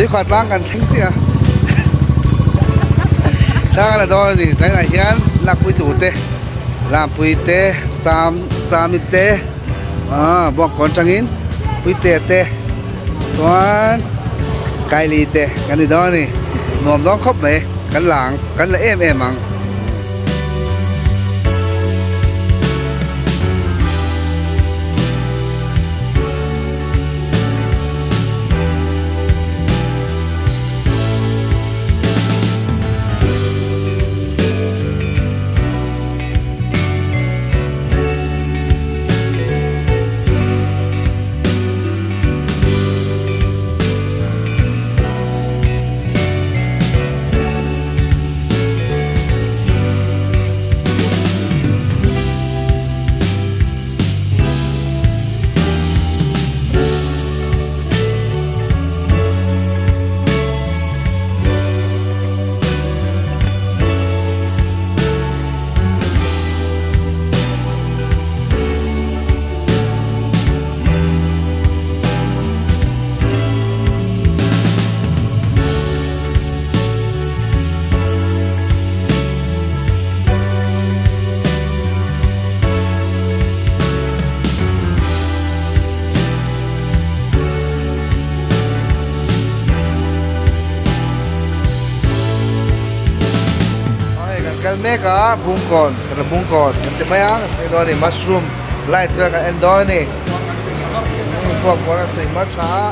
Tuikhuah tlang kan thleng chiah a. Tlang a la dawn a ni. Zainah hian lakpui tur te, lampui te, cham chamit te, ah bawngkawn atangin puite te chuan kaili te kan ni dawn a ni. Nuam dawn khawp mai. Kan la ang, kan la em em ang. Hei kan kal mek a Bungkawn kan la Bungkawn kan ti mai a kan thleng dawn a ni mushroom lights vel kan en dawn a ni thluak kual a suih mar tha a.